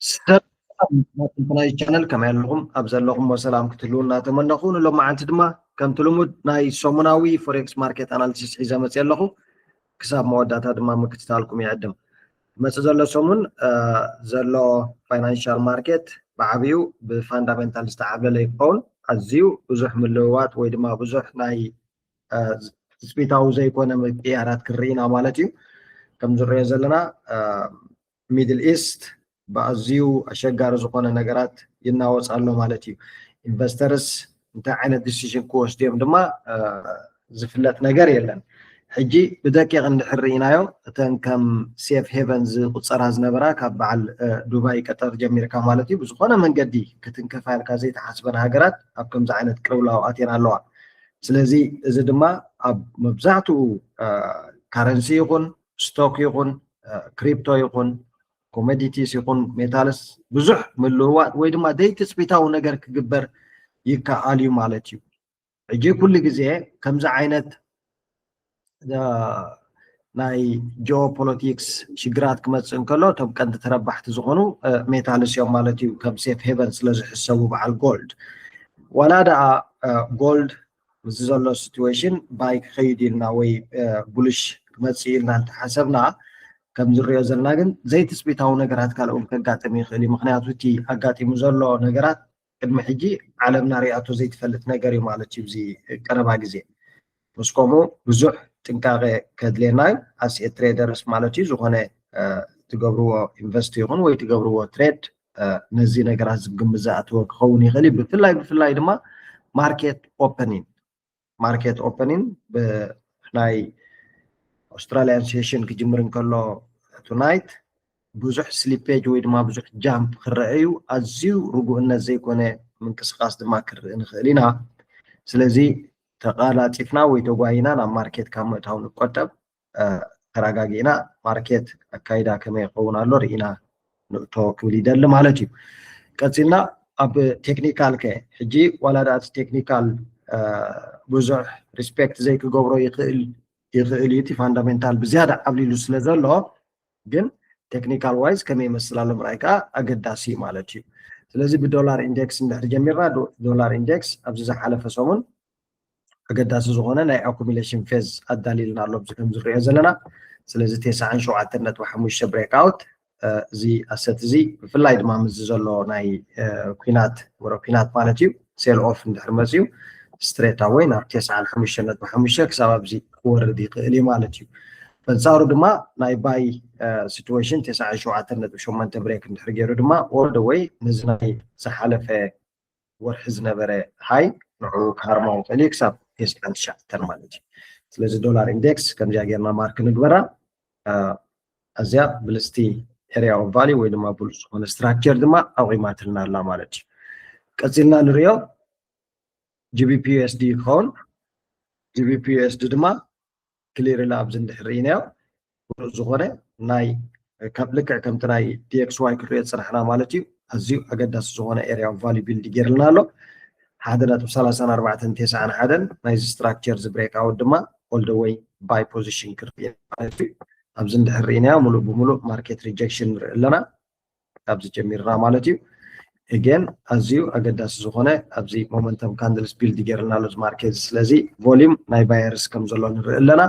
ሰላም ናትናይ ቻነል፣ ከመይ ኣለኹም? ኣብ ዘለኹም ሰላም ክትህልው እናተመነኹ፣ ንሎማዓንቲ ድማ ከምቲ ልሙድ ናይ ሰሙናዊ ፎሬክስ ማርኬት ኣናሊሲስ ሒዘ መፅእ ኣለኹ። ክሳብ መወዳእታ ድማ ምክትታልኩም ይዕድም። መፅእ ዘሎ ሰሙን ዘሎ ፋይናንሻል ማርኬት ብዓብዩ ብፋንዳሜንታል ዝተዓብለለ ይኸውን። ኣዝዩ ብዙሕ ምልውዋጥ ወይ ድማ ብዙሕ ናይ ትፅቢታዊ ዘይኮነ ምቅያራት ክንርኢ ኢና ማለት እዩ። ከም ዝረኦ ዘለና ሚድል ኢስት ብኣዝዩ ኣሸጋሪ ዝኾነ ነገራት ይናወፅ ኣሎ ማለት እዩ። ኢንቨስተርስ እንታይ ዓይነት ዲሲዥን ክወስዱ እዮም ድማ ዝፍለጥ ነገር የለን። ሕጂ ብደቂቕ እንድሕር ርኢናዮ፣ እተን ከም ሴፍ ሄቨን ዝቁፀራ ዝነበራ ካብ በዓል ዱባይ፣ ቀጠር ጀሚርካ ማለት እዩ፣ ብዝኾነ መንገዲ ክትንከፋ ኢልካ ዘይተሓስበን ሃገራት ኣብ ከምዚ ዓይነት ቅልውላው ኣትየን ኣለዋ። ስለዚ እዚ ድማ ኣብ መብዛሕትኡ ካረንሲ ይኹን፣ ስቶክ ይኹን፣ ክሪፕቶ ይኹን፣ ኮሞዲቲስ ይኹን፣ ሜታልስ ብዙሕ ምልውዋጥ ወይ ድማ ዘይትፅቢታዊ ነገር ክግበር ይከኣል እዩ ማለት እዩ። ሕጂ ኩሉ ግዜ ከምዚ ዓይነት ናይ ጂኦፖለቲክስ ሽግራት ክመፅእ እንከሎ፣ እቶም ቀንዲ ተረባሕቲ ዝኾኑ ሜታልስ እዮም ማለት እዩ። ከም ሴፍ ሄቨን ስለ ዝሕሰቡ፣ በዓል ጎልድ፣ ዋላ ደኣ ጎልድ ምስዚ ዘሎ ሲትዌሽን ባይ ክኸይድ ኢልና ወይ ቡልሽ ክመፅእ ኢልና እንተሓሰብና፣ ከም ዝሪኦ ዘለና ግን ዘይትፅቢታዊ ነገራት ካልእ እውን ከጋጥም ይኽእል እዩ። ምክንያቱ እቲ ኣጋጢሙ ዘሎ ነገራት ቅድሚ ሕጂ ዓለምና ሪኣቶ ዘይትፈልጥ ነገር እዩ ማለት እዩ። እዚ ቀረባ ግዜ ምስ ከምኡ ብዙሕ ጥንቃቄ ከድልየና እዩ። ኣስ ኤ ትሬደርስ ማለት እዩ፣ ዝኾነ ትገብርዎ ኢንቨስት ይኹን ወይ ትገብርዎ ትሬድ ነዚ ነገራት ዝግምት ዝኣተወ ክኸውን ይኽእል እዩ። ብፍላይ ብፍላይ ድማ ማርኬት ኦፐኒን ማርኬት ኦፐኒን ብናይ ኣውስትራሊያን ሴሽን ክጅምር እንከሎ ቱናይት ብዙሕ ስሊፔጅ ወይ ድማ ብዙሕ ጃምፕ ክረአ እዩ። ኣዝዩ ርጉእነት ዘይኮነ ምንቅስቃስ ድማ ክርኢ ንኽእል ኢና። ስለዚ ተቃላጢፍና ወይ ተጓይና ናብ ማርኬት ካብ ምእታው ንቆጠብ። ተረጋጊእና ማርኬት ኣካይዳ ከመይ ይኸውን ኣሎ ርኢና ንእቶ ክብል ይደሊ ማለት እዩ። ቀፂልና ኣብ ቴክኒካል ከ፣ ሕጂ ዋላ ደኣ እቲ ቴክኒካል ብዙሕ ሪስፔክት ዘይክገብሮ ይኽእል ይኽእል እዩ፣ እቲ ፋንዳሜንታል ብዝያዳ ዓብሊሉ ስለ ዘሎ፣ ግን ቴክኒካል ዋይዝ ከመይ ይመስል ኣሎ ምርኣይ ከዓ ኣገዳሲ እዩ ማለት እዩ። ስለዚ ብዶላር ኢንዴክስ እንድሕር ጀሚርና፣ ዶ- ዶላር ኢንዴክስ ኣብዚ ዝሓለፈ ሰሙን ኣገዳሲ ዝኾነ ናይ ኣኩሚሌሽን ፌዝ ኣዳሊልና ኣሎ። ኣብዚ ከም ዝረኦ ዘለና፣ ስለዚ ተስዓን ሸውዓተን ነጥቢ ሓሙሽተ ብሬክ ኣውት፣ እዚ ኣሰት እዚ ብፍላይ ድማ ምስዚ ዘሎ ናይ ኩናት፣ ወረ ኩናት ማለት እዩ፣ ሴል ኦፍ እንድሕር መፅዩ፣ ስትሬት ኣወይ ናብ ተስዓን ሓሙሽተ ነጥቢ ሓሙሽተ ክሳብ ኣብዚ ክወርድ ይኽእል እዩ ማለት እዩ። በንፃሩ ድማ ናይ ባይ ሲትዌሽን ተስዓን ሸውዓተን ነጥቢ ሸሞንተ ብሬክ እንድሕር ገይሩ ድማ ኦል ደ ወይ ነዚ ናይ ዝሓለፈ ወርሒ ዝነበረ ሃይ ንዕኡ ክሃርሞ ይኽእል እዩ ክሳብ ተስዓን ትሽዓተን ማለት እዩ። ስለዚ ዶላር ኢንዴክስ ከምዚኣ ጌርና ማርክ ንግበራ። ኣዝያ ብልፅቲ ኤሪያ ኦፍ ቫልዩ ወይ ድማ ብሉፅ ዝኾነ ስትራክቸር ድማ ኣቑማትልና ኣላ ማለት እዩ። ቀፂልና ንሪኦ ጂ ቢ ፒ ዩ ኤስ ዲ ክኸውን። ጂ ቢ ፒ ዩ ኤስ ዲ ድማ ክሊር ኢላ ኣብዚ እንድሕር ርኢናዮ ብሉፅ ዝኾነ ናይ ልክዕ ከምቲ ናይ ዲ ኤክስ ዋይ ክንሪኦ ዝፀናሕና ማለት እዩ። ኣዝዩ ኣገዳሲ ዝኾነ ኤሪያ ኦፍ ቫልዩ ቢልድ ጌርልና ኣሎ። ሓደ ነጥቢ ሰላሳን ኣርባዕተን ተስዓን ሓደን ናይዚ ስትራክቸር እዚ ብሬክ ኣውት ድማ ኦል ደ ወይ ባይ ፖዚሽን ክርኢ ማለት እዩ። ኣብዚ እንድሕር ርኢናዮ ሙሉእ ብሙሉእ ማርኬት ሪጀክሽን ንርኢ ኣለና። ካብዚ ጀሚርና ማለት እዩ። ኤጌን ኣዝዩ ኣገዳሲ ዝኾነ ኣብዚ ሞመንተም ካንድልስ ቢልድ ጌርልና ኣሎ እዚ ማርኬት። ስለዚ ቮሊዩም ናይ ባየርስ ከም ዘሎ ንርኢ ኣለና።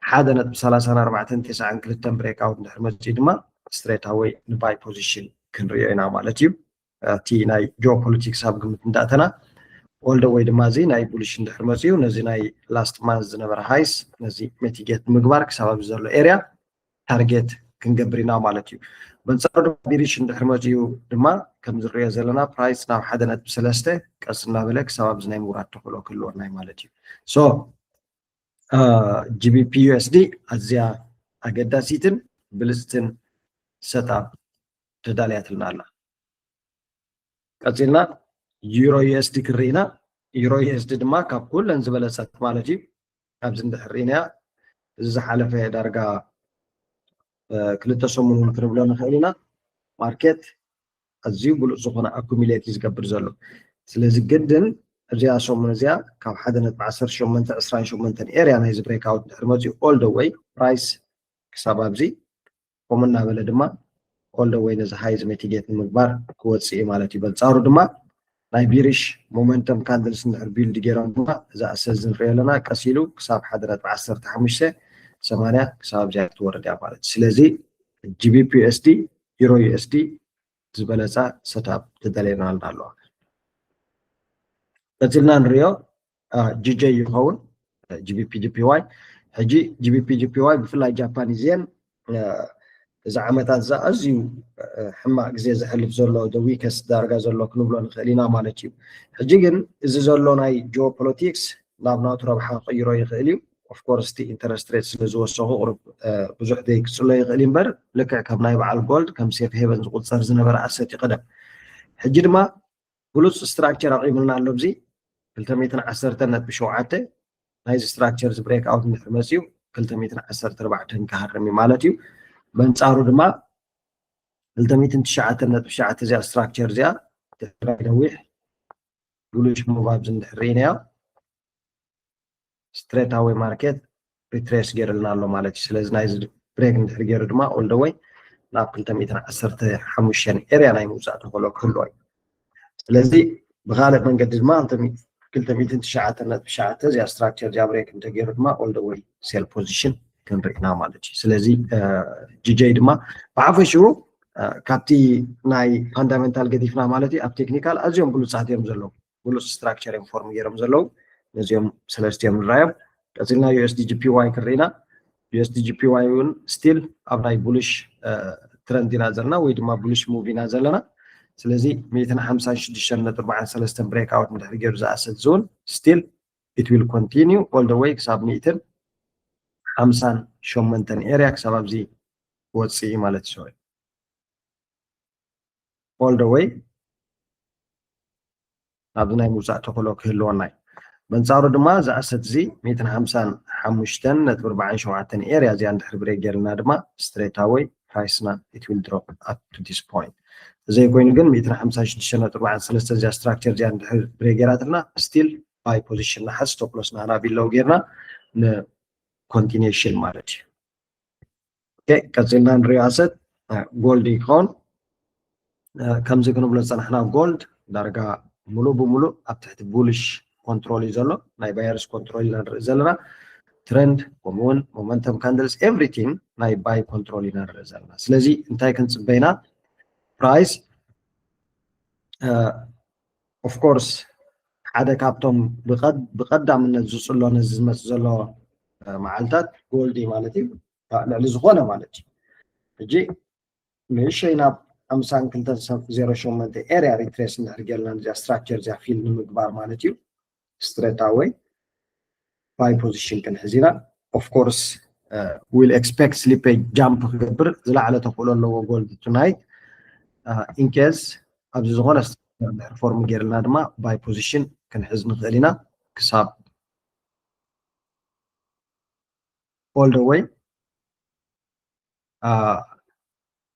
ሓደ ነጥቢ ሰላሳን ኣርባዕተን ተስዓን ክልተን ብሬክ ኣውት እንድሕር መፅኡ ድማ ስትሬት ኣወይ ንባይ ፖዚሽን ክንሪኦ ኢና ማለት እዩ። እቲ ናይ ጂኦፖለቲክስ ኣብ ግምት እንዳእተና ኦል ደ ወይ ድማ እዚ ናይ ቡሊሽ እንድሕር መፅኡ ነዚ ናይ ላስት ማንዝ ዝነበረ ሃይስ ነዚ ሚቲጌት ምግባር ክሳብ ኣብዚ ዘሎ ኤሪያ ታርጌት ክንገብር ኢና ማለት እዩ። በንፃሩ ድማ ቢሪሽ እንድሕር መፅኡ ድማ ከም ዝረኦ ዘለና ፕራይስ ናብ ሓደ ነጥቢ ሰለስተ ቀስ እናበለ ክሳብ ኣብዚ ናይ ምውራድ ተኽእሎ ክህልወና እዩ ማለት እዩ። ሶ ጂ ቢ ፒ ዩ ኤስ ዲ ኣዝያ ኣገዳሲትን ብልፅትን ሰትኣፕ ተዳልያትልና ኣላ። ቀፂልና ዩሮ ዩ ኤስ ዲ ክንርኢ ኢና። ዩሮ ዩ ኤስ ዲ ድማ ካብ ኩለን ዝበለፀት ማለት እዩ። ኣብዚ እንድሕር ርኢናያ እዚ ዝሓለፈ ዳርጋ ክልተ ሰሙን እውን ክንብሎ ንኽእል ኢና። ማርኬት ኣዝዩ ብሉፅ ዝኾነ ኣኩሚሌት እዩ ዝገብር ዘሎ። ስለዚ ግድን እዚኣ ሰሙን እዚኣ ካብ ሓደ ነጥቢ ዓሰርተ ሸሞንተ ዕስራን ሸሞንተን ኤሪያ ናይዚ ብሬክ ኣውት እንድሕር መፅኡ ኦል ደ ወይ ፕራይስ ክሳብ ኣብዚ ከምኡ እናበለ ድማ all the way ነዚ high እዚ mitigate ንምግባር ክወፅእ እዩ ማለት እዩ። በንፃሩ ድማ ናይ bearish momentum candles እንድሕር build ገይሮም ድማ እዚ asset እዚ ንሪኦ ኣለና፣ ቀስ ኢሉ ክሳብ ሓደ ነጥቢ ዓሰርተ ሓሙሽተ ሰማንያ ክሳብ እዚኣ ክትወርድ እያ ማለት እዩ። ስለዚ GBP USD፣ Euro USD ዝበለፃ setup ተዳልየናልና ኣለዋ። ቀፂልና ንሪኦ GJ ይኸውን፣ GBP JPY። ሕጂ GBP JPY ብፍላይ Japanese yen እዚ ዓመታት እዚ ኣዝዩ ሕማቕ ግዜ ዘሕልፍ ዘሎ፣ the weakest ዳርጋ ዘሎ ክንብሎ ንኽእል ኢና ማለት እዩ። ሕጂ ግን እዚ ዘሎ ናይ geopolitics ናብ ናቱ ረብሓ ክቕይሮ ይኽእል እዩ። Of course እቲ interest rate ስለ ዝወሰኹ ቁሩብ ብዙሕ ዘይክፅሎ ይኽእል እዩ እምበር፣ ልክዕ ከም ናይ በዓል gold ከም safe haven ዝቁፀር ዝነበረ asset እዩ ቀደም። ሕጂ ድማ ብሉፅ structure ኣቕሪብልና ኣሎ። ኣብዚ ክልተ ሚእትን ዓሰርተ ነጥቢ ሸውዓተ ናይዚ structure እዚ break out እንድሕር መፅዩ ክልተ ሚእትን ዓሰርተ ኣርባዕተን ክሃርም እዩ ማለት እዩ። በንፃሩ ድማ ክልተ ሚእትን ትሽዓተን ነጥቢ ትሽዓተ እዚኣ structure እዚኣ ድሕራይ ነዊሕ bullish move ኣብዚ እንድሕር ርኢናዮ straight away market retrace ገይርልና ኣሎ ማለት እዩ። ስለዚ ናይዚ break እንድሕር ገይሩ ድማ all the way ናብ ክልተ ሚእትን ዓሰርተ ሓሙሽተን area ናይ ምውፃእ ተኽእሎ ክህልዎ እዩ። ስለዚ ብኻልእ መንገዲ ድማ ክልተ ሚእትን ትሽዓተን ነጥቢ ትሽዓተ እዚኣ structure እዚኣ break እንተገይሩ ድማ all the way sell position ክንርኢ ኢና ማለት እዩ። ስለዚ GJ ድማ ብሓፈሽኡ ካብቲ ናይ fundamental ገዲፍና ማለት እዩ፣ ኣብ technical ኣዝዮም ብሉፃት እዮም ዘለዉ። ብሉፅ structure እዮም form ገይሮም ዘለዉ። ነዚኦም ሰለስቲኦም ንራዮም። ቀፂልና USD JPY ክንርኢ ኢና። USD JPY እውን still ኣብ ናይ bullish trend ኢና ዘለና ወይ ድማ bullish move ኢና ዘለና። ስለዚ ሚእትን ሓምሳን ሽዱሽተን ነጥቢ ኣርባዓን ሰለስተን break out እንድሕር ገይሩ እዚ asset እዚ እውን still it will continue all the way ክሳብ ሚእትን ሓምሳን ሸሞንተን area ክሳብ ኣብዚ ክወፅእ እዩ ማለት እዩ። All the way ናብዚ ናይ ምውፃእ ተኽእሎ ክህልወና እዩ። በንፃሩ ድማ እዚ asset እዚ ሚእትን ሓምሳን ሓሙሽተን ነጥቢ ኣርባዓን ሸውዓተን area እዚኣ እንድሕር break ገይርና ድማ straight away price ና it will drop up to this point። ተዘይኮይኑ ግን ሚእትን ሓምሳን ሽዱሽተን ነጥቢ ኣርባዓን ሰለስተን እዚኣ structure እዚኣ እንድሕር break ገይራትልና still buy position ንሓዝ፣ stop loss ናህና below ገይርና ን continuation ማለት እዩ። ቀፂልና ንሪኦ asset gold ይኸውን። ከምዚ ክንብሎ ዝፀናሕና gold ዳርጋ ሙሉእ ብሙሉእ ኣብ ትሕቲ bullish control እዩ ዘሎ። ናይ buyers control ኢና ንርኢ ዘለና። Trend ከምኡውን momentum candles everything ናይ buy control ኢና ንርኢ ዘለና። ስለዚ እንታይ ክንፅበይና? Price of course ሓደ ካብቶም ብቐዳምነት ዝፅሎ ነዚ ዝመፅእ ዘሎ መዓልታት gold እዩ ማለት እዩ። ልዕሊ ዝኾነ ማለት እዩ። ሕጂ ንእሸይ ናብ ሓምሳን ክልተን ዜሮ ሸሞንተ area retrace እንድሕር ገይርና ነዚኣ structure እዚኣ fill ንምግባር ማለት እዩ። Straight away buy position ክንሕዝ ኢና። Of course will expect slippage jump ክገብር ዝለዓለ ተኽእሎ ኣለዎ gold tonight። In case ኣብዚ ዝኾነ structure እንድሕር form ገይርልና ድማ buy position ክንሕዝ ንኽእል ኢና ክሳብ all the way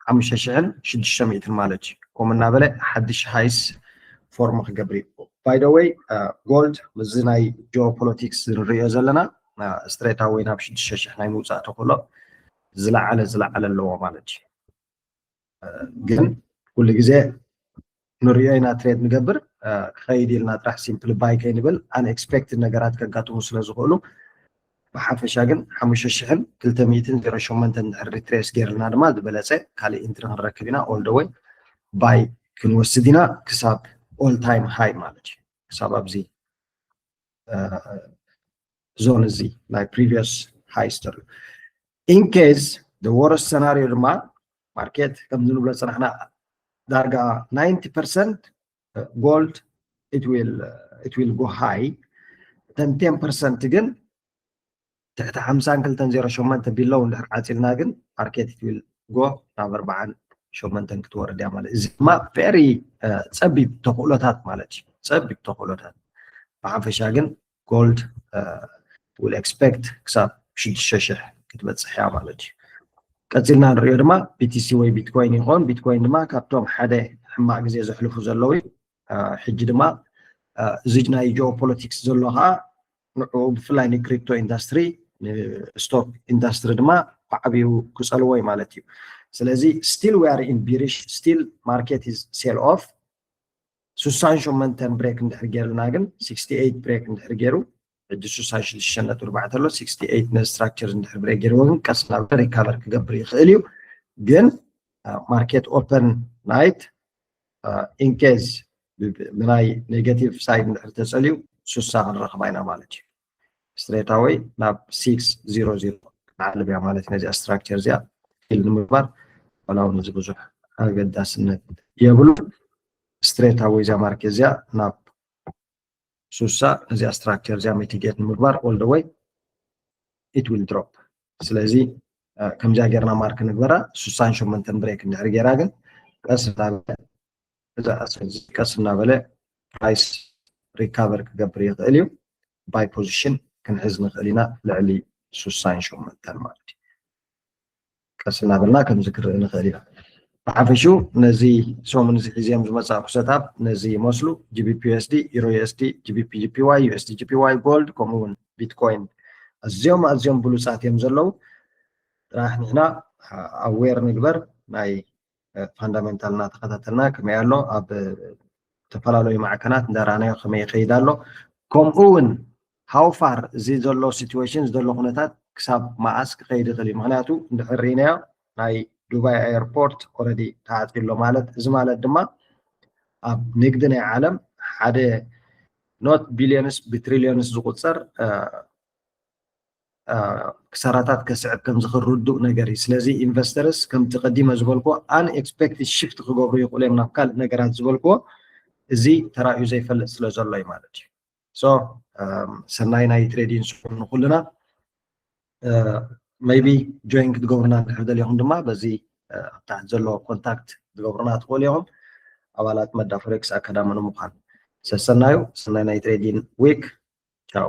ሓሙሽተ ሽሕን ሽዱሽተ ሚእትን ማለት እዩ። ከምኡ እናበለ ሓድሽ highs form ክገብር እዩ። By the way gold ምስዚ ናይ geopolitics ንሪኦ ዘለና straight away ናብ ሽዱሽተ ሽሕ ናይ ምውፃእ ተኽእሎ ዝለዓለ ዝለዓለ ኣለዎ ማለት እዩ። ግን ኩሉ ግዜ ንሪኦ ኢና trade ንገብር። ክኸይድ ኢልና ጥራሕ simply buy ከይንብል unexpected ነገራት ከጋጥሙ ስለ ዝኽእሉ ብሓፈሻ ግን ሓሙሽተ ሽሕን ክልተ ሚእትን ዜሮ ሸሞንተ እንድሕር retrace ገይርልና ድማ ዝበለፀ ካልእ entry ክንረክብ ኢና። All the way buy ክንወስድ ኢና ክሳብ all time high ማለት እዩ። ክሳብ ኣብዚ zone እዚ ናይ previous highs ተሪኡ። In case the worst scenario ድማ market ከምዚ ንብሎ ዝፀናሕና ዳርጋ ninety percent gold it will it will go high እተን ten percent ግን ትሕቲ ሓምሳን ክልተን ዜሮ ሸሞንተ below እንድሕር ዓፂልና ግን market it will go ናብ ኣርባዓን ሸሞንተን ክትወርድ እያ ማለት እዚ ድማ very ፀቢብ ተኽእሎታት ማለት እዩ። ፀቢብ ተኽእሎታት ብሓፈሻ ግን gold will expect ክሳብ ሽዱሽተ ሽሕ ክትበፅሕ እያ ማለት እዩ። ቀፂልና ንሪኦ ድማ BTC ወይ Bitcoin ይኾን። Bitcoin ድማ ካብቶም ሓደ ሕማቕ ግዜ ዘሕልፉ ዘለዉ እዩ። ሕጂ ድማ እዚ ናይ geopolitics ዘሎ ከዓ ንዕኡ ብፍላይ ን crypto industry ን stock industry ድማ ብዓብዩ ክፀልዎ እዩ ማለት እዩ። ስለዚ still we are in bearish, still market is sell off። ስሳን ሸሞንተን break እንድሕር ገይርልና ግን sixty eight break እንድሕር ገይሩ ሕጂ ስሳን ሽዱሽተ ነጥቢ ኣርባዕተ ኣሎ። sixty eight ነዚ structure እንድሕር break ገይርዎ ግን ቀስ እናበለ recover ክገብር ይኽእል እዩ። ግን market open night in case ብናይ negative side እንድሕር ተፀልዩ ስሳ ክንረኽባ ኢና ማለት እዩ። Straight away ናብ six zero zero ክዓልብ እያ ማለት ነዚኣ structure እዚኣ fill ንምግባር ዋላ እውን እዚ ብዙሕ ኣገዳስነት የብሉ። Straight away እዚኣ market እዚኣ ናብ ስሳ ነዚኣ structure እዚኣ mitigate ንምግባር all the way it will drop። ስለዚ ከምዚኣ ጌርና mark ንግበራ። ስሳን ሸሞንተን break እንድሕር ጌራ ግን ቀስ እናበለ እዛ ቀስ እናበለ price recover ክገብር ይኽእል እዩ። Buy position ክንሕዝ ንኽእል ኢና ልዕሊ ስሳን ሸሞንተን ማለት እዩ። ቀስ እናበልና ከምዚ ክርኢ ንኽእል ኢና። ብሓፈሽኡ ነዚ ሰሙን እዚ ሒዝዮም ዝመፃእኩ setup ነዚ ይመስሉ። GBP USD፣ Euro USD፣ GBP JPY፣ USD JPY፣ gold ከምኡ እውን ቢትኮይን ኣዝዮም ኣዝዮም ብሉፃት እዮም ዘለዉ። ጥራሕ ንሕና aware ንግበር ናይ fundamental እናተኸታተልና ከመይ ኣሎ ኣብ ዝተፈላለዩ ማዕከናት እንዳራናዮ ከመይ ይኸይድ ኣሎ ከምኡ እውን how far እዚ ዘሎ situation ዘሎ ኩነታት ክሳብ መዓስ ክኸይድ ይኽእል እዩ። ምክንያቱ እንድሕር ርኢናዮ ናይ ዱባይ airport already ተዓፅዩ ኣሎ ማለት እዚ ማለት ድማ ኣብ ንግዲ ናይ ዓለም ሓደ not billions ብትሪሊዮንስ ዝቁፀር ክሳራታት ከስዕብ ከም ዝኽእል ርዱእ ነገር እዩ። ስለዚ investors ከምቲ ቀዲመ ዝበልክዎ unexpected shift ክገብሩ ይኽእሉ እዮም ናብ ካልእ ነገራት ዝበልክዎ እዚ ተራእዩ ዘይፈልጥ ስለ ዘሎ እዩ ማለት እዩ። So ሰናይ ናይ trading ስዑር ንኩልና። Maybe join ክትገብሩና እንድሕር ደሊኹም ድማ በዚ ኣብ ታሕቲ ዘሎ contact ክትገብሩና ትኽእሉ ኢኹም። ኣባላት መዳ ፎሬክስ ኣካዳሚ ንምዃን ሰሰናዩ ሰናይ ናይ trading week። ቻው።